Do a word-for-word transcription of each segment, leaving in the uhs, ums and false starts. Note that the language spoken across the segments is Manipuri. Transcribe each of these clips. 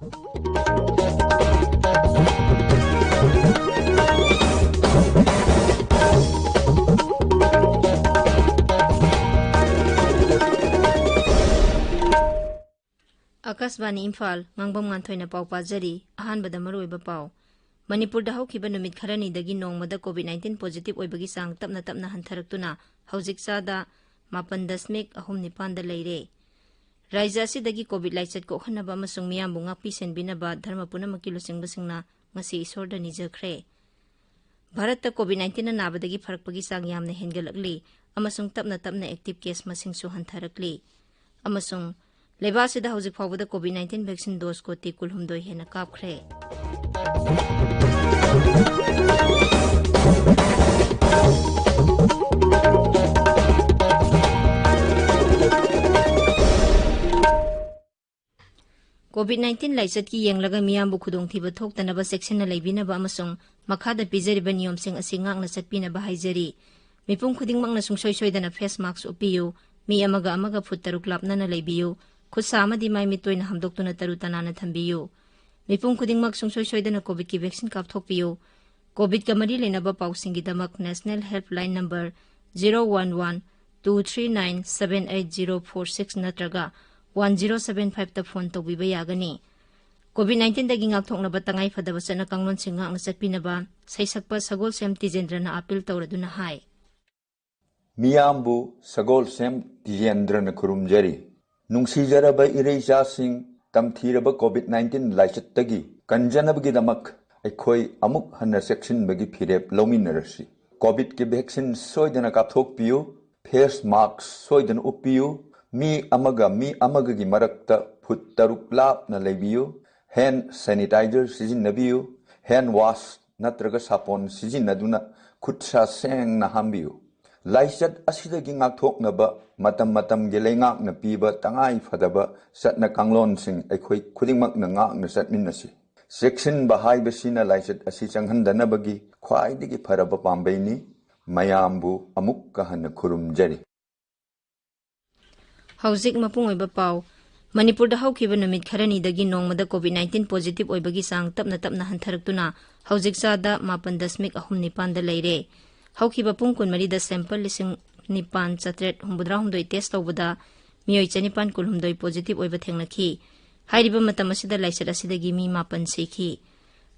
ꯑꯀꯥꯁꯕꯥꯅꯤ ꯏꯝꯐꯥꯜ, ꯉꯥꯡꯕꯝ ꯉꯥꯟꯊꯣꯏꯅ ꯄꯥꯎ ꯄꯥꯖꯔꯤ꯫ ꯑꯍꯥꯟꯕꯗ ꯃꯔꯨꯑꯣꯏꯕ ꯄꯥꯎ꯫ ꯃꯅꯤꯄꯨꯔꯗ ꯍꯧꯈꯤꯕ ꯅꯨꯃꯤꯠ ꯈꯔꯅꯤꯗꯒꯤ ꯅꯣꯡꯃꯗ COVID nineteen positive ꯑꯣꯏꯕꯒꯤ ꯆꯥꯡ ꯇꯞꯅ ꯇꯞꯅ ꯍꯟꯊꯔꯛꯇꯨꯅ ꯍꯧꯖꯤꯛ ꯆꯥꯗ ꯃꯥꯄꯟ ꯗꯁꯃꯤꯛ ꯑꯍꯨꯝ ꯅꯤꯄꯥꯟꯗ ꯂꯩꯔꯦ꯫ ꯔꯥꯖ꯭ꯌ ꯑꯁꯤꯗꯒꯤ COVID ꯂꯥꯏꯆꯠ ꯀꯣꯛꯍꯟꯅꯕ ꯑꯃꯁꯨꯡ ꯃꯤꯌꯥꯝꯕꯨ ꯉꯥꯛꯄꯤ ꯁꯦꯟꯕꯤꯅꯕ ꯙꯔꯃ ꯄꯨꯝꯅꯃꯛꯀꯤ ꯂꯨꯆꯤꯡꯕꯁꯤꯡꯅ ꯉꯁꯤ ꯏꯁꯣꯔꯗ ꯅꯤꯖꯈ꯭ꯔꯦ꯫ ꯚꯥꯔꯠꯇ COVID nineteen ꯅꯥꯕꯗꯒꯤ ꯐꯔꯛꯄꯒꯤ ꯆꯥꯡ ꯌꯥꯝꯅ ꯍꯦꯟꯒꯠꯂꯛꯂꯤ ꯑꯃꯁꯨꯡ ꯇꯞꯅ ꯇꯞꯅ active case ꯃꯁꯤꯡꯁꯨ ꯍꯟꯊꯔꯛꯂꯤ꯫ ꯑꯃꯁꯨꯡ ꯂꯩꯕꯥꯛ ꯑꯁꯤꯗ ꯍꯧꯖꯤꯛ ꯐꯥꯎꯕꯗ COVID nineteen vaccine dose ꯀꯣꯇꯤ ꯀꯨꯟꯍꯨꯝꯗꯣꯏ ꯍꯦꯟꯅ ꯀꯥꯞꯈ꯭ꯔꯦ꯫ COVID nineteen ꯂꯥꯏꯆꯠꯀꯤ ꯌꯦꯡꯂꯒ ꯃꯤꯌꯥꯝꯕꯨ ꯈꯨꯗꯣꯡꯊꯤꯕ ꯊꯣꯛꯇꯅꯕ ꯆꯦꯛꯁꯤꯟꯅ ꯂꯩꯕꯤꯅꯕ ꯑꯃꯁꯨꯡ ꯃꯈꯥꯗ ꯄꯤꯖꯔꯤꯕ ꯅꯤꯌꯣꯝꯁꯤꯡ ꯑꯁꯤ ꯉꯥꯛꯅ ꯆꯠꯄꯤꯅꯕ ꯍꯥꯏꯖꯔꯤ꯫ ꯃꯤꯄꯨꯝ ꯈꯨꯗꯤꯡꯃꯛꯅ ꯁꯨꯡꯁꯣꯏ ꯁꯣꯏꯗꯅ face mask ꯎꯞꯄꯤꯌꯨ, ꯃꯤ ꯑꯃꯒ ꯑꯃꯒ ꯐꯨꯠ ꯇꯔꯨꯛ ꯂꯥꯞꯅꯅ ꯂꯩꯕꯤꯌꯨ, ꯈꯨꯠ ꯁꯥ ꯑꯃꯗꯤ ꯃꯥꯏ ꯃꯤꯠ ꯇꯣꯏꯅ ꯍꯥꯝꯗꯣꯛꯇꯨꯅ ꯇꯔꯨ ꯇꯅꯥꯟꯅ ꯊꯝꯕꯤꯌꯨ꯫ ꯃꯤꯄꯨꯝ ꯈꯨꯗꯤꯡꯃꯛ ꯁꯨꯡꯁꯣꯏ ꯁꯣꯏꯗꯅ COVIDꯀꯤ vaccine ꯀꯥꯞꯊꯣꯛꯄꯤꯌꯨ꯫ COVIDꯀ ꯃꯔꯤ ꯂꯩꯅꯕ ꯄꯥꯎꯁꯤꯡꯒꯤꯗꯃꯛ National Helpline number zero one one two three nine seven eight zero four six ꯅꯠꯇ꯭ꯔꯒ one zero seven fiveꯇ phone ꯇꯧꯕꯤꯕ ꯌꯥꯒꯅꯤ꯫ COVID nineteenꯗꯒꯤ ꯉꯥꯛꯊꯣꯛꯅꯕ ꯇꯉꯥꯏ ꯐꯗꯕ ꯆꯠꯅ ꯀꯥꯡꯂꯣꯟꯁꯤꯡ ꯉꯥꯛꯅ ꯆꯠꯄꯤꯅꯕ ꯁꯩꯁꯛꯄ ꯁꯒꯣꯜꯁꯦꯝ ꯇꯤꯖꯦꯟꯗ꯭ꯔꯅ appeal ꯇꯧꯔꯗꯨꯅ ꯍꯥꯏ꯫ ꯃꯤꯌꯥꯝꯕꯨ ꯁꯒꯣꯜꯁꯦꯝ ꯇꯤꯖꯦꯟꯗ꯭ꯔꯅ ꯈꯨꯔꯨꯝꯖꯔꯤ꯫ ꯅꯨꯡꯁꯤꯖꯔꯕ ꯏꯔꯩꯆꯥꯁꯤꯡ, ꯇꯝꯊꯤꯔꯕ COVID nineteen ꯂꯥꯏꯆꯠꯇꯒꯤ ꯀꯟꯖꯅꯕꯒꯤꯗꯃꯛ ꯑꯩꯈꯣꯏ ꯑꯃꯨꯛ ꯍꯟꯅ ꯆꯦꯛꯁꯤꯟꯕꯒꯤ ꯐꯤꯔꯦꯞ ꯂꯧꯃꯤꯟꯅꯔꯁꯤ꯫ COVIDꯀꯤ vaccine ꯁꯣꯏꯗꯅ ꯀꯥꯞꯊꯣꯛꯄꯤꯌꯨ, face mask ꯁꯣꯏꯗꯅ ꯎꯞꯄꯤꯌꯨ, ꯃꯤ ꯑꯃꯒ ꯃꯤ ꯑꯃꯒꯒꯤ ꯃꯔꯛꯇ ꯐꯨꯠ ꯇꯔꯨꯛ ꯂꯥꯞꯅ ꯂꯩꯕꯤꯌꯨ, hand sanitizer ꯁꯤꯖꯤꯟꯅꯕꯤꯌꯨ, hand wash ꯅꯠꯇ꯭ꯔꯒ ꯁꯥꯄꯣꯟ ꯁꯤꯖꯤꯟꯅꯗꯨꯅ ꯈꯨꯠ ꯁꯥ ꯁꯦꯡꯅ ꯍꯥꯝꯕꯤꯌꯨ꯫ ꯂꯥꯏꯆꯠ ꯑꯁꯤꯗꯒꯤ ꯉꯥꯛꯊꯣꯛꯅꯕ ꯃꯇꯝ ꯃꯇꯝꯒꯤ ꯂꯩꯉꯥꯛꯅ ꯄꯤꯕ ꯇꯉꯥꯏ ꯐꯗꯕ ꯆꯠꯅ ꯀꯥꯡꯂꯣꯟꯁꯤꯡ ꯑꯩꯈꯣꯏ ꯈꯨꯗꯤꯡꯃꯛꯅ ꯉꯥꯛꯅ ꯆꯠꯃꯤꯟꯅꯁꯤ꯫ ꯆꯦꯛꯁꯤꯟꯕ ꯍꯥꯏꯕꯁꯤꯅ ꯂꯥꯏꯆꯠ ꯑꯁꯤ ꯆꯪꯍꯟꯗꯅꯕꯒꯤ ꯈ꯭ꯋꯥꯏꯗꯒꯤ ꯐꯔꯕ ꯄꯥꯝꯕꯩꯅꯤ꯫ ꯃꯌꯥꯝꯕꯨ ꯑꯃꯨꯛꯀ ꯍꯟꯅ ꯈꯨꯔꯨꯝꯖꯔꯤ꯫ ꯍꯧꯖꯤꯛ ꯃꯄꯨꯡ ꯑꯣꯏꯕ ꯄꯥꯎ꯫ ꯃꯅꯤꯄꯨꯔꯗ ꯍꯧꯈꯤꯕ ꯅꯨꯃꯤꯠ ꯈꯔꯅꯤꯗꯒꯤ ꯅꯣꯡꯃꯗ COVID nineteen positive ꯑꯣꯏꯕꯒꯤ ꯆꯥꯡ ꯇꯞꯅ ꯇꯞꯅ ꯍꯟꯊꯔꯛꯇꯨꯅ ꯍꯧꯖꯤꯛ ꯆꯥꯗ ꯃꯥꯄꯟ ꯗꯁꯃꯤꯛ ꯑꯍꯨꯝ ꯅꯤꯄꯥꯟꯗ ꯂꯩꯔꯦ꯫ ꯍꯧꯈꯤꯕ ꯄꯨꯡ ꯀꯨꯟꯃꯔꯤꯗ sample ꯂꯤꯁꯤꯡ ꯅꯤꯄꯥꯟ ꯆꯥꯇ꯭ꯔꯦꯠ ꯍꯨꯝꯐꯨꯇꯔꯥꯍꯨꯝꯗꯣꯏ test ꯇꯧꯕꯗ ꯃꯤꯑꯣꯏ ꯆꯅꯤꯄꯥꯟ ꯀꯨꯟꯍꯨꯝꯗꯣꯏ positive ꯑꯣꯏꯕ ꯊꯦꯡꯅꯈꯤ꯫ ꯍꯥꯏꯔꯤꯕ ꯃꯇꯝ ꯑꯁꯤꯗ ꯂꯥꯏꯆꯠ ꯑꯁꯤꯗꯒꯤ ꯃꯤ ꯃꯥꯄꯟ ꯁꯤꯈꯤ꯫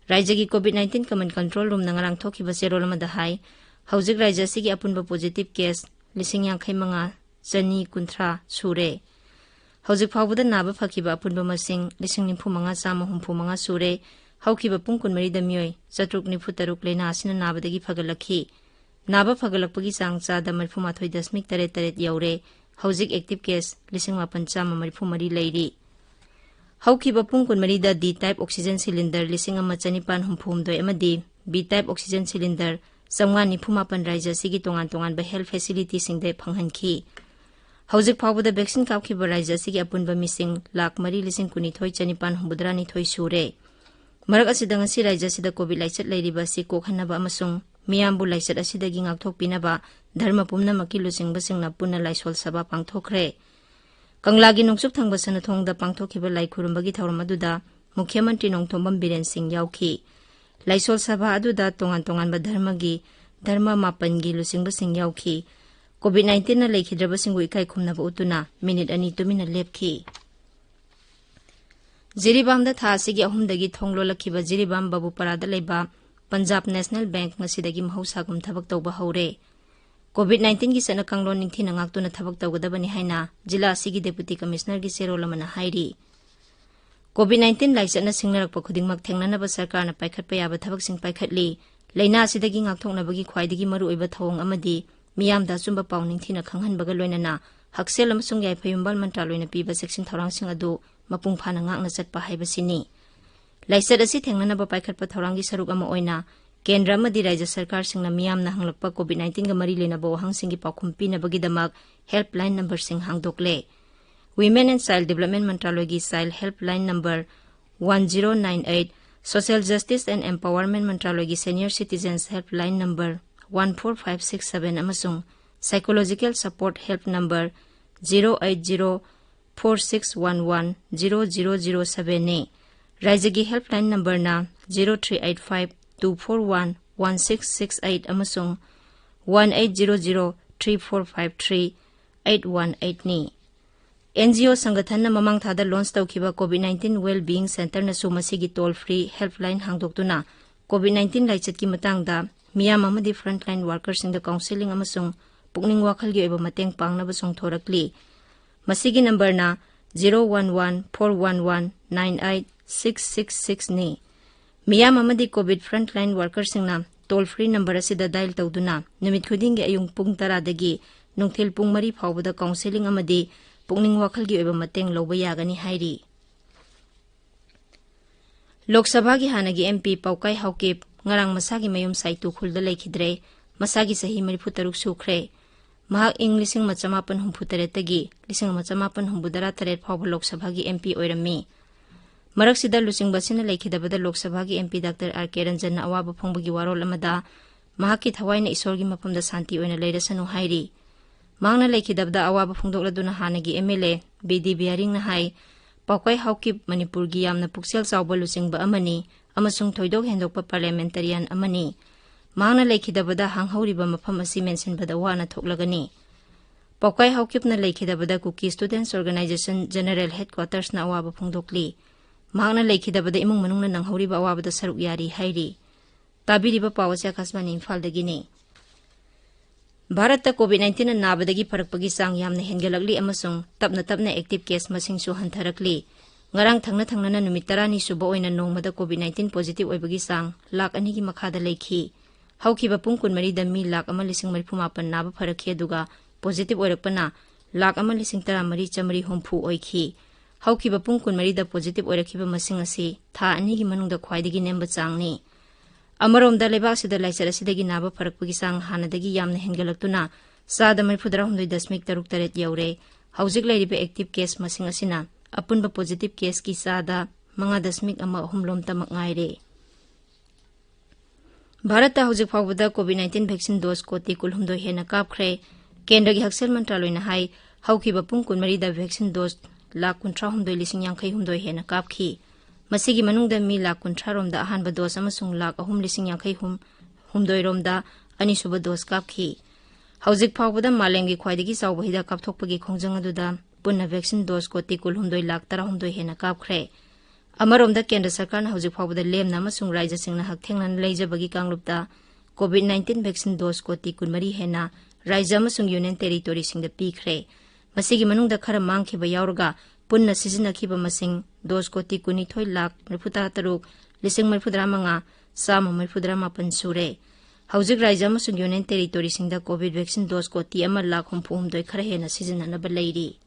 ꯔꯥꯏꯖ꯭ꯌꯒꯤ COVID nineteen command control roomꯅ ꯉꯔꯥꯡ ꯊꯣꯛꯈꯤꯕ ꯆꯦꯔꯣꯜ ꯑꯃꯗ ꯍꯥꯏ, ꯍꯧꯖꯤꯛ ꯔꯥꯏꯖ꯭ꯌ ꯑꯁꯤꯒꯤ ꯑꯄꯨꯟꯕ positive case ꯂꯤꯁꯤꯡ ꯌꯥꯡꯈꯩ ꯃꯉꯥ ꯆꯅꯤ ꯀꯨꯟꯊ꯭ꯔꯥ ꯁꯨꯔꯦ꯫ ꯍꯧꯖꯤꯛ ꯐꯥꯎꯕꯗ ꯅꯥꯕ ꯐꯈꯤꯕ ꯑꯄꯨꯟꯕ ꯃꯁꯤꯡ ꯂꯤꯁꯤꯡ ꯅꯤꯐꯨ ꯃꯉꯥ ꯆꯥꯝꯃ ꯍꯨꯝꯐꯨ ꯃꯉꯥ ꯁꯨꯔꯦ꯫ ꯍꯧꯈꯤꯕ ꯄꯨꯡ ꯀꯨꯟꯃꯔꯤꯗ ꯃꯤꯑꯣꯏ ꯆꯥꯇ꯭ꯔꯨꯛ ꯅꯤꯐꯨ ꯇꯔꯨꯛ ꯂꯥꯏꯅꯥ ꯑꯁꯤꯅ ꯅꯥꯕꯗꯒꯤ ꯐꯒꯠꯂꯛꯈꯤ꯫ ꯅꯥꯕ ꯐꯒꯠꯂꯛꯄꯒꯤ ꯆꯥꯡ ꯆꯥꯗ ꯃꯔꯤꯐꯨ ꯃꯥꯊꯣꯏ ꯗꯁꯃꯤꯛ ꯇꯔꯦꯠ ꯇꯔꯦꯠ ꯌꯧꯔꯦ꯫ ꯍꯧꯖꯤꯛ active case ꯂꯤꯁꯤꯡ ꯃꯥꯄꯟ ꯆꯥꯝꯃ ꯃꯔꯤꯐꯨ ꯃꯔꯤ ꯂꯩꯔꯤ꯫ ꯍꯧꯈꯤꯕ ꯄꯨꯡ ꯀꯨꯟꯃꯔꯤꯗ D type oxygen cylinder ꯂꯤꯁꯤꯡ ꯑꯃ ꯆꯅꯤꯄꯥꯟ ꯍꯨꯝꯐꯨ ꯍꯨꯝꯗꯣꯏ ꯑꯃꯗꯤ B type oxygen cylinder ꯆꯥꯝꯃꯉꯥ ꯅꯤꯐꯨ ꯃꯥꯄꯟ ꯔꯥꯏꯖ꯭ꯌ ꯑꯁꯤꯒꯤ ꯇꯣꯉꯥꯟ ꯇꯣꯉꯥꯟꯕ health facilityꯁꯤꯡꯗ ꯐꯪꯍꯟꯈꯤ꯫ ꯍꯧꯖꯤꯛ ꯐꯥꯎꯕꯗ vaccine ꯀꯥꯞꯈꯤꯕ ꯔꯥꯏꯖ꯭ꯌ ꯑꯁꯤꯒꯤ ꯑꯄꯨꯟꯕ ꯃꯤꯁꯤꯡ ꯂꯥꯈ ꯃꯔꯤ ꯂꯤꯁꯤꯡ ꯀꯨꯟꯅꯤꯊꯣꯏ ꯆꯅꯤꯄꯥꯟ ꯍꯨꯝꯐꯨꯇꯔꯥ ꯅꯤꯊꯣꯏ ꯁꯨꯔꯦ꯫ ꯃꯔꯛ ꯑꯁꯤꯗ ꯉꯁꯤ ꯔꯥꯏꯖ꯭ꯌ ꯑꯁꯤꯗ COVID ꯂꯥꯏꯆꯠ ꯂꯩꯔꯤꯕ ꯑꯁꯤ ꯀꯣꯛꯍꯟꯅꯕ ꯑꯃꯁꯨꯡ ꯃꯤꯌꯥꯝꯕꯨ ꯂꯥꯏꯆꯠ ꯑꯁꯤꯗꯒꯤ ꯉꯥꯛꯊꯣꯛꯄꯤꯅꯕ ꯙꯔꯃ ꯄꯨꯝꯅꯃꯛꯀꯤ ꯂꯨꯆꯤꯡꯕꯁꯤꯡꯅ ꯄꯨꯟꯅ ꯂꯥꯏꯁꯣꯜ ꯁꯚꯥ ꯄꯥꯡꯊꯣꯛꯈ꯭ꯔꯦ꯫ ꯀꯪꯂꯥꯒꯤ ꯅꯣꯡꯆꯨꯞ ꯊꯪꯕ ꯁꯅꯊꯣꯡꯗ ꯄꯥꯡꯊꯣꯛꯈꯤꯕ ꯂꯥꯏ ꯈꯨꯔꯨꯝꯕꯒꯤ ꯊꯧꯔꯝ ꯑꯗꯨꯗ ꯃꯨꯈ꯭ꯌ ꯃꯟꯇ꯭ꯔꯤ ꯅꯣꯡꯊꯣꯝꯕꯝ ꯕꯤꯔꯦꯟ ꯁꯤꯡ ꯌꯥꯎꯈꯤ꯫ ꯂꯥꯏꯁꯣꯜ ꯁꯚꯥ ꯑꯗꯨꯗ ꯇꯣꯉꯥꯟ ꯇꯣꯉꯥꯟꯕ ꯙꯔꯃꯒꯤ, ꯙꯔꯃ ꯃꯥꯄꯟꯒꯤ ꯂꯨꯆꯤꯡꯕꯁꯤꯡ ꯌꯥꯎꯈꯤ꯫ COVID nineteenꯅ ꯂꯩꯈꯤꯗ꯭ꯔꯕꯁꯤꯡꯕꯨ ꯏꯀꯥꯏ ꯈꯨꯝꯅꯕ ꯎꯠꯇꯨꯅ ꯃꯤꯅꯤꯠ ꯑꯅꯤ ꯇꯨꯃꯤꯟꯅ ꯂꯦꯞꯈꯤ꯫ ꯖꯤꯔꯤꯕꯥꯝꯗ ꯊꯥ ꯑꯁꯤꯒꯤ ꯑꯍꯨꯝꯗꯒꯤ ꯊꯣꯡ ꯂꯣꯜꯂꯛꯈꯤꯕ ꯖꯤꯔꯤꯕꯥꯝ ꯕꯥꯕꯨꯄꯥꯔꯥꯗ ꯂꯩꯕ ꯄꯟꯖꯥꯕ ꯅꯦꯁꯅꯦꯜ ꯕꯦꯡꯛ ꯉꯁꯤꯗꯒꯤ ꯃꯍꯧꯁꯥꯒꯨꯝ ꯊꯕꯛ ꯇꯧꯕ ꯍꯧꯔꯦ꯫ COVID nineteenꯒꯤ ꯆꯠꯅ ꯀꯥꯡꯂꯣꯟ ꯅꯤꯡꯊꯤꯅ ꯉꯥꯛꯇꯨꯅ ꯊꯕꯛ ꯇꯧꯒꯗꯕꯅꯤ ꯍꯥꯏꯅ ꯖꯤꯂꯥ ꯑꯁꯤꯒꯤ ꯗꯦꯄꯨꯇꯤ ꯀꯃꯤꯁꯅꯔꯒꯤ ꯆꯦꯔꯣꯜ ꯑꯃꯅ ꯍꯥꯏꯔꯤ꯫ COVID nineteen ꯂꯥꯏꯆꯠꯅ ꯁꯤꯡꯅꯔꯛꯄ ꯈꯨꯗꯤꯡꯃꯛ ꯊꯦꯡꯅꯅꯕ ꯁꯔꯀꯥꯔꯅ ꯄꯥꯏꯈꯠꯄ ꯌꯥꯕ ꯊꯕꯛꯁꯤꯡ ꯄꯥꯏꯈꯠꯂꯤ꯫ ꯂꯥꯏꯅꯥ ꯑꯁꯤꯗꯒꯤ ꯉꯥꯛꯊꯣꯛꯅꯕꯒꯤ ꯈ꯭ꯋꯥꯏꯗꯒꯤ ꯃꯔꯨꯑꯣꯏꯕ ꯊꯧꯑꯣꯡ ꯑꯃꯗꯤ ꯃꯤꯌꯥꯝꯗ ꯑꯆꯨꯝꯕ ꯄꯥꯎ ꯅꯤꯡꯊꯤꯅ ꯈꯪꯍꯟꯕꯒ ꯂꯣꯏꯅꯅ ꯍꯛꯁꯦꯜ ꯑꯃꯁꯨꯡ ꯌꯥꯏꯐ ꯌꯨꯝꯕꯥꯜ ꯃꯟꯇ꯭ꯔꯥꯂꯣꯏꯅ ꯄꯤꯕ ꯆꯦꯛꯁꯤꯟ ꯊꯧꯔꯥꯡꯁꯤꯡ ꯑꯗꯨ ꯃꯄꯨꯡ ꯐꯥꯅ ꯉꯥꯛꯅ ꯆꯠꯄ ꯍꯥꯏꯕꯁꯤꯅꯤ꯫ ꯂꯥꯏꯆꯠ ꯑꯁꯤ ꯊꯦꯡꯅꯅꯕ ꯄꯥꯏꯈꯠꯄ ꯊꯧꯔꯥꯡꯒꯤ ꯁꯔꯨꯛ ꯑꯃ ꯑꯣꯏꯅ ꯀꯦꯟꯗ꯭ꯔ ꯑꯃꯗꯤ ꯔꯥꯏꯖ꯭ꯌ ꯁꯔꯀꯥꯔꯁꯤꯡꯅ ꯃꯤꯌꯥꯝꯅ ꯍꯪꯂꯛꯄ COVID nineteenꯒ ꯃꯔꯤ ꯂꯩꯅꯕ ꯋꯥꯍꯪꯁꯤꯡꯒꯤ ꯄꯥꯎꯈꯨꯝ ꯄꯤꯅꯕꯒꯤꯗꯃꯛ helpline numberꯁꯤꯡ ꯍꯥꯡꯗꯣꯛꯂꯦ꯫ Women and Child Development ꯃꯟꯇ꯭ꯔꯥꯂꯣꯏꯒꯤ child helpline number one zero nine eight, Social Justice and Empowerment ꯃꯟꯇ꯭ꯔꯥꯂꯣꯏꯒꯤ senior citizens helpline number one four five six seven ꯑꯃꯁꯨꯡ psychological support help number zero eight zero four six one one zero zero zero seven ꯅꯤ꯫ ꯔꯥꯏꯖ꯭ꯌꯒꯤ helpline number ꯅ zero three eight five two four one one six six eight ꯑꯃꯁꯨꯡ one eight zero zero three four five three eight one eight ꯅꯤ꯫ NGO ꯁꯪꯒꯊꯟꯅ ꯃꯃꯥꯡ ꯊꯥꯗ launch ꯇꯧꯈꯤꯕ COVID nineteen Wellbeing Centre ꯅꯁꯨ ꯃꯁꯤꯒꯤ toll free helpline ꯍꯥꯡꯗꯣꯛꯇꯨꯅ COVID nineteen ꯂꯥꯏꯆꯠꯀꯤ ꯃꯇꯥꯡꯗ ꯃꯤꯌꯥꯝ ꯑꯃꯗꯤ frontline worker ꯁꯤꯡꯗ counselling ꯑꯃꯁꯨꯡ ꯄꯨꯛꯅꯤꯡ ꯋꯥꯈꯜꯒꯤ ꯑꯣꯏꯕ ꯃꯇꯦꯡ ꯄꯥꯡꯅꯕ ꯆꯣꯡꯊꯣꯔꯛꯂꯤ꯫ ꯃꯁꯤꯒꯤ number ꯅ zero one one four one one nine eight six six six ꯅꯤ꯫ ꯃꯤꯌꯥꯝ ꯑꯃꯗꯤ COVID frontline worker ꯁꯤꯡꯅ toll free number ꯑꯁꯤꯗ dial ꯇꯧꯗꯨꯅ ꯅꯨꯃꯤꯠ ꯈꯨꯗꯤꯡꯒꯤ ꯑꯌꯨꯛ ꯄꯨꯡ ꯇꯔꯥꯗꯒꯤ ꯅꯨꯡꯊꯤꯜ ꯄꯨꯡ ꯃꯔꯤ ꯐꯥꯎꯕꯗ counselling ꯑꯃꯗꯤ ꯄꯨꯛꯅꯤꯡ ꯋꯥꯈꯜꯒꯤ ꯑꯣꯏꯕ ꯃꯇꯦꯡ ꯂꯧꯕ ꯌꯥꯒꯅꯤ ꯍꯥꯏꯔꯤ꯫ ꯂꯣꯛ ꯁꯚꯥꯒꯤ ꯍꯥꯟꯅꯒꯤ MP ꯄꯥꯎꯀꯥꯏ ꯍꯥꯎꯀꯤꯞ ꯉꯔꯥꯡ ꯃꯁꯥꯒꯤ ꯃꯌꯨꯝ ꯁꯥꯏꯇꯨ ꯈꯨꯜꯗ ꯂꯩꯈꯤꯗ꯭ꯔꯦ꯫ ꯃꯁꯥꯒꯤ ꯆꯍꯤ ꯃꯔꯤꯐꯨ ꯇꯔꯨꯛ ꯁꯨꯈ꯭ꯔꯦ꯫ ꯃꯍꯥꯛ ꯏꯪ ꯂꯤꯁꯤꯡ ꯑꯃ ꯆꯃꯥꯄꯟ ꯍꯨꯝꯐꯨ ꯇꯔꯦꯠꯇꯒꯤ ꯂꯤꯁꯤꯡ ꯑꯃ ꯆꯃꯥꯄꯟ ꯍꯨꯝꯐꯨ ꯇꯔꯥ ꯇꯔꯦꯠ ꯐꯥꯎꯕ ꯂꯣꯛ ꯁꯚꯥꯒꯤ MP ꯑꯣꯏꯔꯝꯃꯤ꯫ ꯃꯔꯛꯁꯤꯗ ꯂꯨꯆꯤꯡꯕ ꯑꯁꯤꯅ ꯂꯩꯈꯤꯗꯕꯗ ꯂꯣꯛ ꯁꯚꯥꯒꯤ MP Doctor R K Ranjan ꯅ ꯑꯋꯥꯕ ꯐꯣꯡꯕꯒꯤ ꯋꯥꯔꯣꯜ ꯑꯃꯗ ꯃꯍꯥꯛꯀꯤ ꯊꯋꯥꯏꯅ ꯏꯁꯣꯔꯒꯤ ꯃꯐꯝꯗ ꯁꯥꯟꯇꯤ ꯑꯣꯏꯅ ꯂꯩꯔꯁꯅꯨ ꯍꯥꯏꯔꯤ꯫ ꯃꯍꯥꯛꯅ ꯂꯩꯈꯤꯗꯕꯗ ꯑꯋꯥꯕ ꯐꯣꯡꯗꯣꯛꯂꯗꯨꯅ ꯍꯥꯟꯅꯒꯤ MLA ꯕꯤ ꯗꯤ ꯕꯤꯌꯥꯔꯤꯡꯅ ꯍꯥꯏ, ꯄꯥꯎꯀꯥꯏ ꯍꯥꯎꯀꯤꯞ ꯃꯅꯤꯄꯨꯔꯒꯤ ꯌꯥꯝꯅ ꯄꯨꯛꯆꯦꯜ ꯆꯥꯎꯕ ꯂꯨꯆꯤꯡꯕ ꯑꯃꯅꯤ ꯑꯃꯁꯨꯡ ꯊꯣꯏꯗꯣꯛ ꯍꯦꯟꯗꯣꯛꯄ parliamentarian ꯑꯃꯅꯤ꯫ ꯃꯍꯥꯛꯅ ꯂꯩꯈꯤꯗꯕꯗ ꯍꯥꯡꯍꯧꯔꯤꯕ ꯃꯐꯝ ꯑꯁꯤ ꯃꯦꯟꯁꯤꯟꯕꯗ ꯋꯥꯅ ꯊꯣꯛꯂꯒꯅꯤ꯫ ꯄꯥꯎꯀꯥꯏ ꯍꯥꯎꯀꯤꯞꯅ ꯂꯩꯈꯤꯗꯕꯗ Kuki Students Organisation General Headquarters ꯅ ꯑꯋꯥꯕ ꯐꯣꯡꯗꯣꯛꯂꯤ꯫ ꯃꯍꯥꯛꯅ ꯂꯩꯈꯤꯗꯕꯗ ꯏꯃꯨꯡ ꯃꯅꯨꯡꯅ ꯅꯪꯍꯧꯔꯤꯕ ꯑꯋꯥꯕꯗ ꯁꯔꯨꯛ ꯌꯥꯔꯤ ꯍꯥꯏꯔꯤ꯫ ꯇꯥꯕꯤꯔꯤꯕ ꯄꯥꯎ ꯑꯁꯤ ꯑꯥꯀꯥꯁꯕꯥꯅꯤ ꯏꯝꯐꯥꯜꯗꯒꯤꯅꯤ꯫ ꯚꯥꯔꯠꯇ COVID nineteen ꯅ ꯅꯥꯕꯗꯒꯤ ꯐꯔꯛꯄꯒꯤ ꯆꯥꯡ ꯌꯥꯝꯅ ꯍꯦꯟꯒꯠꯂꯛꯂꯤ ꯑꯃꯁꯨꯡ ꯇꯞꯅ ꯇꯞꯅ active case ꯃꯁꯤꯡꯁꯨ ꯍꯟꯊꯔꯛꯂꯤ꯫ ꯉꯔꯥꯡ ꯊꯪꯅ ꯊꯪꯅꯅ ꯅꯨꯃꯤꯠ ꯇꯔꯥꯅꯤ ꯁꯨꯕ ꯑꯣꯏꯅ ꯅꯣꯡꯃꯗ COVID nineteen positive ꯑꯣꯏꯕꯒꯤ ꯆꯥꯡ ꯂꯥꯈ ꯑꯅꯤꯒꯤ ꯃꯈꯥꯗ ꯂꯩꯈꯤ꯫ ꯍꯧꯈꯤꯕ ꯄꯨꯡ ꯀꯨꯟꯃꯔꯤꯗ ꯃꯤ ꯂꯥꯈ ꯑꯃ ꯂꯤꯁꯤꯡ ꯃꯔꯤꯐꯨ ꯃꯥꯄꯟ ꯅꯥꯕ ꯐꯔꯛꯈꯤ, ꯑꯗꯨꯒ positive ꯑꯣꯏꯔꯛꯄꯅ ꯂꯥꯈ ꯑꯃ ꯂꯤꯁꯤꯡ ꯇꯔꯥꯃꯔꯤ ꯆꯥꯃꯔꯤ ꯍꯨꯝꯐꯨ ꯑꯣꯏꯈꯤ꯫ ꯍꯧꯈꯤꯕ ꯄꯨꯡ ꯀꯨꯟꯃꯔꯤꯗ positive ꯑꯣꯏꯔꯛꯈꯤꯕ ꯃꯁꯤꯡ ꯑꯁꯤ ꯊꯥ ꯑꯅꯤꯒꯤ ꯃꯅꯨꯡꯗ ꯈ꯭ꯋꯥꯏꯗꯒꯤ ꯅꯦꯝꯕ ꯆꯥꯡꯅꯤ꯫ ꯑꯃꯔꯣꯝꯗ, ꯂꯩꯕꯥꯛ ꯑꯁꯤꯗ ꯂꯥꯏꯆꯠ ꯑꯁꯤꯗꯒꯤ ꯅꯥꯕ ꯐꯔꯛꯄꯒꯤ ꯆꯥꯡ ꯍꯥꯟꯅꯗꯒꯤ ꯌꯥꯝꯅ ꯍꯦꯟꯒꯠꯂꯛꯇꯨꯅ ꯆꯥꯗ ꯃꯔꯤꯐꯨ ꯇꯔꯥꯍꯨꯝꯗꯣꯏ ꯗꯁꯃꯤꯛ ꯇꯔꯨꯛ ꯇꯔꯦꯠ ꯌꯧꯔꯦ꯫ ꯍꯧꯖꯤꯛ ꯂꯩꯔꯤꯕ active case ꯃꯁꯤꯡ ꯑꯁꯤꯅ ꯑꯄꯨꯟꯕ positive case ꯀꯤ ꯆꯥꯗ ꯃꯉꯥ ꯗꯁꯃꯤꯛ ꯑꯃ ꯑꯍꯨꯝ ꯂꯣꯝꯇꯃꯛ ꯉꯥꯏꯔꯦ꯫ ꯚꯥꯔꯠꯇ ꯍꯧꯖꯤꯛ ꯐꯥꯎꯕꯗ COVID nineteen vaccine dose ꯀꯣꯇꯤ ꯀꯨꯟꯍꯨꯝꯗꯣꯏ ꯍꯦꯟꯅ ꯀꯥꯞꯈ꯭ꯔꯦ꯫ ꯀꯦꯟꯗ꯭ꯔꯒꯤ ꯍꯛꯁꯦꯜ ꯃꯟꯇ꯭ꯔꯥꯂꯣꯏꯅ ꯍꯥꯏ, ꯍꯧꯈꯤꯕ ꯄꯨꯡ ꯀꯨꯟꯃꯔꯤꯗ vaccine dose ꯂꯥꯈ ꯀꯨꯟꯊ꯭ꯔꯥ ꯍꯨꯝꯗꯣꯏ ꯂꯤꯁꯤꯡ ꯌꯥꯡꯈꯩ ꯍꯨꯝꯗꯣꯏ ꯍꯦꯟꯅ ꯀꯥꯞꯈꯤ꯫ ꯃꯁꯤꯒꯤ ꯃꯅꯨꯡꯗ ꯃꯤ ꯂꯥꯈ ꯀꯨꯟꯊ꯭ꯔꯥ ꯔꯣꯝꯗ ꯑꯍꯥꯟꯕ dose ꯑꯃꯁꯨꯡ ꯂꯥꯈ ꯑꯍꯨꯝ ꯂꯤꯁꯤꯡ ꯌꯥꯡꯈꯩ ꯍꯨꯝꯗꯣꯏ ꯔꯣꯝꯗ ꯑꯅꯤꯁꯨꯕ dose ꯀꯥꯞꯈꯤ꯫ ꯍꯧꯖꯤꯛ ꯐꯥꯎꯕꯗ ꯃꯥꯂꯦꯝꯒꯤ ꯈ꯭ꯋꯥꯏꯗꯒꯤ ꯆꯥꯎꯕ ꯍꯤꯗꯥꯛ ꯀꯥꯞꯊꯣꯛꯄꯒꯤ ꯈꯣꯡꯖꯪ ꯑꯗꯨꯗ ꯄꯨꯟꯅ vaccine dose ꯀꯣꯇꯤ ꯀꯨꯜꯍꯨꯝꯗꯣꯏ ꯂꯥꯈ ꯇꯔꯥꯍꯨꯝꯗꯣꯏ ꯍꯦꯟꯅ ꯀꯥꯞꯈ꯭ꯔꯦ꯫ ꯑꯃꯔꯣꯝꯗ, ꯀꯦꯟꯗ꯭ꯔ ꯁꯔꯀꯥꯔꯅ ꯍꯧꯖꯤꯛ ꯐꯥꯎꯕꯗ ꯂꯦꯝꯅ ꯑꯃꯁꯨꯡ ꯔꯥꯏꯖ꯭ꯌꯁꯤꯡꯅ ꯍꯛꯊꯦꯡꯅꯅ ꯂꯩꯖꯕꯒꯤ ꯀꯥꯡꯂꯨꯞꯇ COVID nineteen vaccine dose ꯀꯣꯇꯤ ꯀꯨꯟꯃꯔꯤ ꯍꯦꯟꯅ ꯔꯥꯏꯖ꯭ꯌ ꯑꯃꯁꯨꯡ ꯌꯨꯅꯤꯌꯟ ꯇꯦꯔꯤꯇꯣꯔꯤꯁꯤꯡꯗ ꯄꯤꯈ꯭ꯔꯦ꯫ ꯃꯁꯤꯒꯤ ꯃꯅꯨꯡꯗ ꯈꯔ ꯃꯥꯡꯈꯤꯕ ꯌꯥꯎꯔꯒ ꯄꯨꯟꯅ ꯁꯤꯖꯤꯟꯅꯈꯤꯕ ꯃꯁꯤꯡ dose ꯀꯣꯇꯤ ꯀꯨꯟꯅꯤꯊꯣꯏ ꯂꯥꯈ ꯃꯔꯤꯐꯨꯇꯔꯥ ꯇꯔꯨꯛ ꯂꯤꯁꯤꯡ ꯃꯔꯤꯐꯨꯇꯔꯥ ꯃꯉꯥ ꯆꯥꯝꯃ ꯃꯔꯤꯐꯨꯇꯔꯥ ꯃꯥꯄꯟ ꯁꯨꯔꯦ꯫ ꯍꯧꯖꯤꯛ ꯔꯥꯏꯖ꯭ꯌ ꯑꯃꯁꯨꯡ ꯌꯨꯅꯤꯌꯟ ꯇꯦꯔꯤꯇꯣꯔꯤꯁꯤꯡꯗ COVID vaccine dose ꯀꯣꯇꯤ ꯑꯃ ꯂꯥꯈ ꯍꯨꯝꯐꯨ ꯍꯨꯝꯗꯣꯏ ꯈꯔ ꯍꯦꯟꯅ ꯁꯤꯖꯤꯟꯅꯅꯕ ꯂꯩꯔꯤ꯫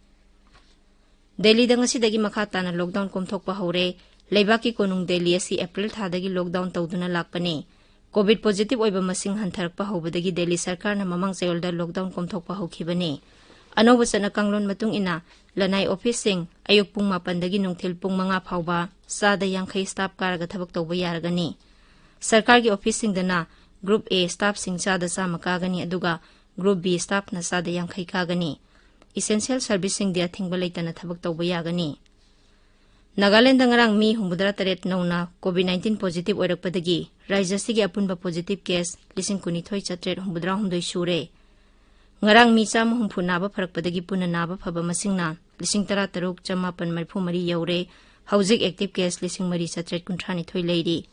ꯗꯦꯜꯂꯤꯗ ꯉꯁꯤꯗꯒꯤ ꯃꯈꯥ ꯇꯥꯅ lockdown ꯀꯣꯝꯊꯣꯛꯄ ꯍꯧꯔꯦ꯫ ꯂꯩꯕꯥꯛꯀꯤ ꯀꯣꯅꯨꯡ ꯗꯦꯜꯂꯤ ꯑꯁꯤ April ꯊꯥꯗꯒꯤ lockdown ꯇꯧꯗꯨꯅ ꯂꯥꯛꯄꯅꯤ꯫ COVID positive ꯑꯣꯏꯕ ꯃꯁꯤꯡ ꯍꯟꯊꯔꯛꯄ ꯍꯧꯕꯗꯒꯤ ꯗꯦꯜꯂꯤ ꯁꯔꯀꯥꯔꯅ ꯃꯃꯥꯡ ꯆꯌꯣꯜꯗ lockdown ꯀꯣꯝꯊꯣꯛꯄ ꯍꯧꯈꯤꯕꯅꯤ꯫ ꯑꯅꯧꯕ ꯆꯠꯅ ꯀꯥꯡꯂꯣꯟ ꯃꯇꯨꯡ ꯏꯟꯅ, ꯂꯅꯥꯏ officeꯁꯤꯡ ꯑꯌꯨꯛ ꯄꯨꯡ ꯃꯥꯄꯟꯗꯒꯤ ꯅꯨꯡꯊꯤꯜ ꯄꯨꯡ ꯃꯉꯥ ꯐꯥꯎꯕ ꯆꯥꯗ ꯌꯥꯡꯈꯩ staff ꯀꯥꯔꯒ ꯊꯕꯛ ꯇꯧꯕ ꯌꯥꯔꯒꯅꯤ꯫ ꯁꯔꯀꯥꯔꯒꯤ officeꯁꯤꯡꯗꯅ group A staffꯁꯤꯡ ꯆꯥꯗ ꯆꯥꯝꯃ ꯀꯥꯒꯅꯤ, ꯑꯗꯨꯒ group B staffꯅ ꯆꯥꯗ ꯌꯥꯡꯈꯩ ꯀꯥꯒꯅꯤ꯫ Essential serviceꯁꯤꯡꯗꯤ ꯑꯊꯤꯡꯕ ꯂꯩꯇꯅ ꯊꯕꯛ ꯇꯧꯕ ꯌꯥꯒꯅꯤ꯫ ꯅꯥꯒꯥꯂꯦꯟꯗ ꯉꯔꯥꯡ ꯃꯤ ꯍꯨꯝꯐꯨꯇꯔꯥ ꯇꯔꯦꯠ ꯅꯧꯅ COVID nineteen positive ꯑꯣꯏꯔꯛꯄꯗꯒꯤ ꯔꯥꯏꯖ꯭ꯌ ꯑꯁꯤꯒꯤ ꯑꯄꯨꯟꯕ positive case ꯂꯤꯁꯤꯡ ꯀꯨꯟꯅꯤꯊꯣꯏ ꯆꯥꯇ꯭ꯔꯦꯠ ꯍꯨꯝꯐꯨꯇꯔꯥ ꯍꯨꯝꯗꯣꯏ ꯁꯨꯔꯦ꯫ ꯉꯔꯥꯡ ꯃꯤ ꯆꯥꯝꯃ ꯍꯨꯝꯐꯨ ꯅꯥꯕ ꯐꯔꯛꯄꯗꯒꯤ ꯄꯨꯟꯅ ꯅꯥꯕ ꯐꯕ ꯃꯁꯤꯡꯅ ꯂꯤꯁꯤꯡ ꯇꯔꯥ ꯇꯔꯨꯛ ꯆꯃꯥꯄꯟ ꯃꯔꯤꯐꯨ ꯃꯔꯤ ꯌꯧꯔꯦ꯫ ꯍꯧꯖꯤꯛ active case ꯂꯤꯁꯤꯡ ꯃꯔꯤ ꯆꯥꯇ꯭ꯔꯦꯠ ꯀꯨꯟꯊ꯭ꯔꯥ ꯅꯤꯊꯣꯏ ꯂꯩꯔꯤ꯫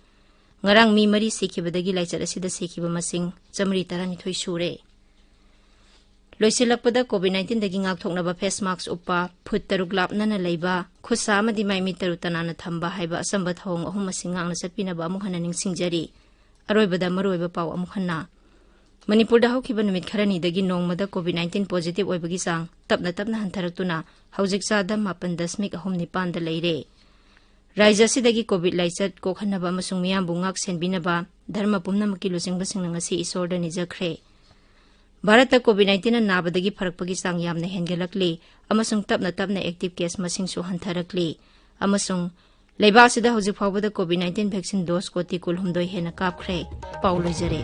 ꯉꯔꯥꯡ ꯃꯤ ꯃꯔꯤ ꯁꯤꯈꯤꯕꯗꯒꯤ ꯂꯥꯏꯆꯠ ꯑꯁꯤꯗ ꯁꯤꯈꯤꯕ ꯃꯁꯤꯡ ꯆꯥꯃꯔꯤ ꯇꯔꯥꯅꯤꯊꯣꯏ ꯁꯨꯔꯦ꯫ ꯂꯣꯏꯁꯤꯜꯂꯛꯄꯗ, COVID nineteenꯗꯒꯤ ꯉꯥꯛꯊꯣꯛꯅꯕ face mask ꯎꯞꯄ, ꯐꯨꯠ ꯇꯔꯨꯛ ꯂꯥꯞꯅꯅ ꯂꯩꯕ, ꯈꯨꯠ ꯁꯥ ꯑꯃꯗꯤ ꯃꯥꯏ ꯃꯤꯠ ꯇꯔꯨ ꯇꯅꯥꯟꯅ ꯊꯝꯕ ꯍꯥꯏꯕ ꯑꯆꯝꯕ ꯊꯧꯑꯣꯡ ꯑꯍꯨꯝ ꯑꯁꯤ ꯉꯥꯛꯅ ꯆꯠꯄꯤꯅꯕ ꯑꯃꯨꯛ ꯍꯟꯅ ꯅꯤꯡꯁꯤꯡꯖꯔꯤ꯫ ꯑꯔꯣꯏꯕꯗ ꯃꯔꯨꯑꯣꯏꯕ ꯄꯥꯎ ꯑꯃꯨꯛ ꯍꯟꯅ꯫ ꯃꯅꯤꯄꯨꯔꯗ ꯍꯧꯈꯤꯕ ꯅꯨꯃꯤꯠ ꯈꯔꯅꯤꯗꯒꯤ ꯅꯣꯡꯃꯗ COVID nineteen positive ꯑꯣꯏꯕꯒꯤ ꯆꯥꯡ ꯇꯞꯅ ꯇꯞꯅ ꯍꯟꯊꯔꯛꯇꯨꯅ ꯍꯧꯖꯤꯛ ꯆꯥꯗ ꯃꯥꯄꯟ ꯗꯁꯃꯤꯛ ꯑꯍꯨꯝ ꯅꯤꯄꯥꯟꯗ ꯂꯩꯔꯦ꯫ ꯔꯥꯏꯖ꯭ꯌ ꯑꯁꯤꯗꯒꯤ COVID ꯂꯥꯏꯆꯠ ꯀꯣꯛꯍꯟꯅꯕ ꯑꯃꯁꯨꯡ ꯃꯤꯌꯥꯝꯕꯨ ꯉꯥꯛ ꯁꯦꯟꯕꯤꯅꯕ ꯙꯔꯃ ꯄꯨꯝꯅꯃꯛꯀꯤ ꯂꯨꯆꯤꯡꯕꯁꯤꯡꯅ ꯉꯁꯤ ꯏꯁꯣꯔꯗ ꯅꯤꯖꯈ꯭ꯔꯦ꯫ ꯚꯥꯔꯠꯇ COVID nineteenꯅ ꯅꯥꯕꯗꯒꯤ ꯐꯔꯛꯄꯒꯤ ꯆꯥꯡ ꯌꯥꯝꯅ ꯍꯦꯟꯒꯠꯂꯛꯂꯤ ꯑꯃꯁꯨꯡ ꯇꯞꯅ ꯇꯞꯅ active case ꯃꯁꯤꯡꯁꯨ ꯍꯟꯊꯔꯛꯂꯤ, ꯑꯃꯁꯨꯡ ꯂꯩꯕꯥꯛ ꯑꯁꯤꯗ ꯍꯧꯖꯤꯛ ꯐꯥꯎꯕꯗ COVID nineteen vaccine dose ꯀꯣꯇꯤ ꯀꯨꯜꯍꯨꯝꯗꯣꯏ ꯍꯦꯟꯅ ꯀꯥꯞꯈ꯭ꯔꯦ꯫ ꯄꯥꯎ ꯂꯣꯏꯖꯔꯦ꯫